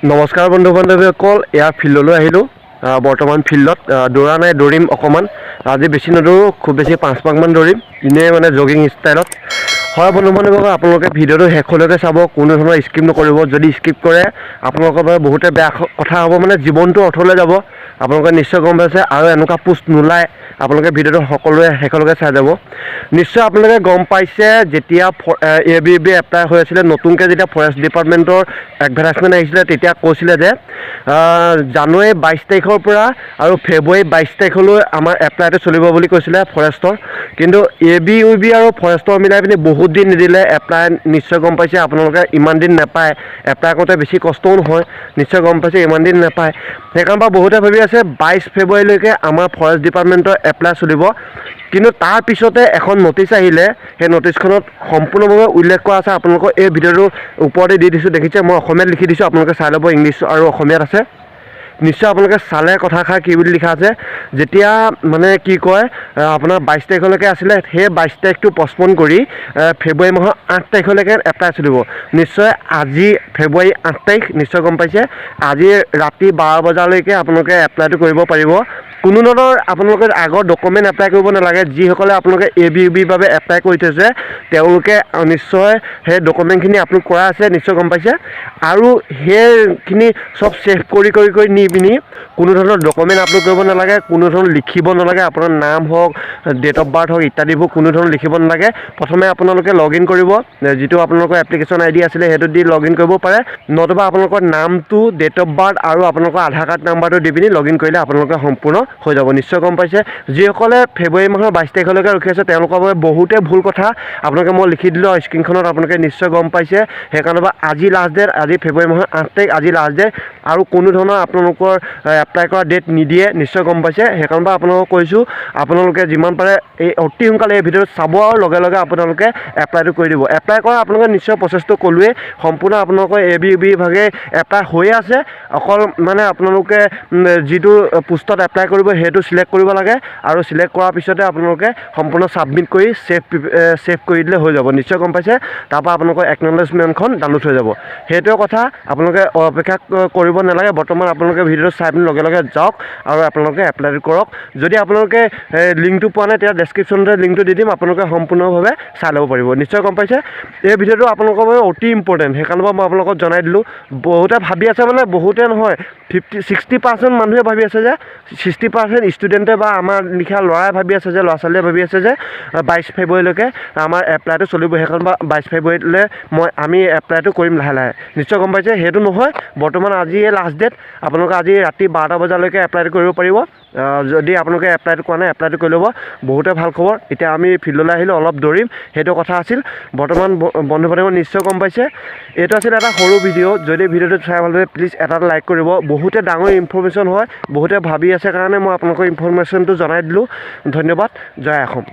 নমস্কাৰ বন্ধু বান্ধৱীসকল, এয়া ফিল্ডলৈ আহিলোঁ। বৰ্তমান ফিল্ডত দৌৰা নাই, দৌৰিম অকণমান। আজি বেছি নদৌৰোঁ, খুব বেছি 5 পাকমান দৌৰিম, এনেই মানে জগিং ষ্টাইলত। হয় বন্ধু বান্ধৱীসকল, আপোনালোকে ভিডিঅ'টো শেষলৈকে চাব, কোনো ধৰণৰ স্কিপ নকৰিব। যদি স্কিপ কৰে, আপোনালোকৰ বাবে বহুতে বেয়া কথা হ'ব, মানে জীৱনটো অথলে যাব। আপোনালোকে নিশ্চয় গম পাইছে আৰু এনেকুৱা পোষ্ট নোলায়। আপোনালোকে ভিডিঅ'টো সকলোৱে শেষলৈকে চাই যাব। নিশ্চয় আপোনালোকে গম পাইছে, যেতিয়া এ বি বি এপ্লাই হৈ আছিলে, নতুনকৈ যেতিয়া ফৰেষ্ট ডিপাৰ্টমেণ্টৰ এডভাৰটাইজমেণ্ট আহিছিলে, তেতিয়া কৈছিলে যে জানুৱাৰী 22 তাৰিখৰ পৰা আৰু ফেব্ৰুৱাৰী 22 তাৰিখলৈ আমাৰ এপ্লাইটো চলিব বুলি কৈছিলে ফৰেষ্টৰ। কিন্তু এ বি, ইউ বি আৰু ফৰেষ্টৰ মিলাই পিনি বহুত দিন নিদিলে এপ্লাই। নিশ্চয় গম পাইছে আপোনালোকে, ইমান দিন নাপায়। এপ্লাই কৰোঁতে বেছি কষ্টও নহয়। নিশ্চয় গম পাইছে, ইমান দিন নাপায়। সেইকাৰণে পৰা বহুতে ভাবি আছে 22 ফেব্ৰুৱাৰীলৈকে আমাৰ ফৰেষ্ট ডিপাৰ্টমেণ্টৰ এপ্লাই চলিব। কিন্তু তাৰ পিছতে এখন ন'টিচ আহিলে। সেই ন'টিচখনত সম্পূৰ্ণভাৱে উল্লেখ কৰা আছে। আপোনালোকৰ এই ভিডিঅ'টোৰ ওপৰতে দি দিছোঁ, দেখিছে, মই অসমীয়াত লিখি দিছোঁ, আপোনালোকে চাই ল'ব। ইংলিছ আৰু অসমীয়াত আছে। নিশ্চয় আপোনালোকে চালে কথাষাৰ কি বুলি লিখা আছে। যেতিয়া মানে কি কয়, আপোনাৰ 22 তাৰিখলৈকে আছিলে, সেই 22 তাৰিখটো পষ্টপন কৰি ফেব্ৰুৱাৰী মাহৰ 8 তাৰিখলৈকে এপ্লাই চলিব। নিশ্চয় আজি ফেব্ৰুৱাৰী 8 তাৰিখ, নিশ্চয় গম পাইছে। আজি ৰাতি 12 বজালৈকে আপোনালোকে এপ্লাইটো কৰিব পাৰিব। কোনো ধৰণৰ আপোনালোকে আগৰ ডকুমেণ্ট এপ্লাই কৰিব নালাগে। যিসকলে আপোনালোকে এ বি, ইউ বিৰ বাবে এপ্লাই কৰি থৈছে, তেওঁলোকে নিশ্চয় সেই ডকুমেণ্টখিনি আপলোড কৰা আছে, নিশ্চয় গম পাইছে। আৰু সেইখিনি চব ছেভ কৰি কৰি কৰি নি পিনি কোনো ধৰণৰ ডকুমেণ্ট আপলোড কৰিব নালাগে, কোনো ধৰণৰ লিখিব নালাগে। আপোনাৰ নাম হওক, ডেট অফ বাৰ্থ হওক, ইত্যাদিবোৰ কোনো ধৰণৰ লিখিব নালাগে। প্ৰথমে আপোনালোকে লগ ইন কৰিব, যিটো আপোনালোকৰ এপ্লিকেশ্যন আই ডি আছিলে, সেইটো দি লগ ইন কৰিব পাৰে। নতুবা আপোনালোকৰ নামটো, ডেট অফ বাৰ্থ আৰু আপোনালোকৰ আধাৰ কাৰ্ড নাম্বাৰটো দি পিনি লগ ইন কৰিলে আপোনালোকে সম্পূৰ্ণ হৈ যাব। নিশ্চয় গম পাইছে। যিসকলে ফেব্ৰুৱাৰী মাহৰ 22 তাৰিখলৈকে ৰখি আছে, তেওঁলোকৰ বাবে বহুতে ভুল কথা। আপোনালোকে মই লিখি দিলোঁ স্ক্ৰীণখনত, আপোনালোকে নিশ্চয় গম পাইছে। সেইকাৰণে বা আজি লাষ্ট ডেট, আজি ফেব্ৰুৱাৰী মাহৰ 8 তাৰিখ, আজি লাষ্ট ডেট আৰু কোনো ধৰণৰ আপোনালোকৰ এপ্লাই কৰা ডেট নিদিয়ে। নিশ্চয় গম পাইছে। সেইকাৰণে বা আপোনালোকক কৈছোঁ, আপোনালোকে যিমান পাৰে এই অতি সোনকালে এই ভিডিঅ'টো চাব আৰু লগে লগে আপোনালোকে এপ্লাইটো কৰি দিব। এপ্লাই কৰা আপোনালোকে নিশ্চয় প্ৰচেছটো ক'লোৱেই। সম্পূৰ্ণ আপোনালোকৰ এ বি, ইউ বি ভাগে এপ্লাই হৈয়ে আছে। অকল মানে আপোনালোকে যিটো পোষ্টত এপ্লাই কৰিব, সেইটো চিলেক্ট কৰিব লাগে আৰু চিলেক্ট কৰাৰ পিছতে আপোনালোকে সম্পূৰ্ণ ছাবমিট কৰি ছেভ ছেভ কৰি দিলে হৈ যাব। নিশ্চয় গম পাইছে। তাৰপৰা আপোনালোকৰ একনলেজমেণ্টখন ডাউনলোড হৈ যাব। সেইটোৱে কথা, আপোনালোকে অপেক্ষা কৰিব নালাগে। বৰ্তমান আপোনালোকে ভিডিঅ'টো চাই পিনি লগে লগে যাওক আৰু আপোনালোকে এপ্লাইটো কৰক। যদি আপোনালোকে লিংকটো পোৱা নাই, তেতিয়া ডেছক্ৰিপশ্যনতে লিংকটো দি দিম, আপোনালোকে সম্পূৰ্ণভাৱে চাই ল'ব পাৰিব। নিশ্চয় গম পাইছে। এই ভিডিঅ'টো আপোনালোকৰ বাবে অতি ইম্পৰ্টেণ্ট, সেইকাৰণে মই আপোনালোকক জনাই দিলোঁ। বহুতে ভাবি আছে, মানে বহুতে নহয়, 50-60% মানুহে ভাবি আছে যে 60% ষ্টুডেণ্টে বা আমাৰ লিখা ল'ৰাই ভাবি আছে যে, ল'ৰা ছোৱালীয়ে ভাবি আছে যে 22 ফেব্ৰুৱাৰীলৈকে আমাৰ এপ্লাইটো চলিব, সেইকাৰণে বা 22 ফেব্ৰুৱাৰীলৈ আমি এপ্লাইটো কৰিম লাহে লাহে। নিশ্চয় গম পাইছে, সেইটো নহয়। বৰ্তমান আজিয়ে লাষ্ট ডেট। আপোনালোকে আজি ৰাতি 12টা বজালৈকে এপ্লাইটো কৰিব পাৰিব। যদি আপোনালোকে এপ্লাইটো কৰা নাই, এপ্লাইটো কৰি ল'ব। বহুতে ভাল খবৰ। এতিয়া আমি ফিল্ডলৈ আহিলোঁ, অলপ দৌৰিম, সেইটো কথা আছিল। বৰ্তমান বন্ধু বান্ধৱী নিশ্চয় গম পাইছে। এইটো আছিল এটা সৰু ভিডিঅ'। যদি ভিডিঅ'টো চাই ভাল পায়, প্লিজ এটা লাইক কৰিব। বহুতে ডাঙৰ ইনফৰ্মেশ্যন হয়, বহুতে ভাবি আছে কাৰণে মই আপোনালোকৰ ইনফৰ্মেশ্যনটো জনাই দিলোঁ। ধন্যবাদ। জয় অসম।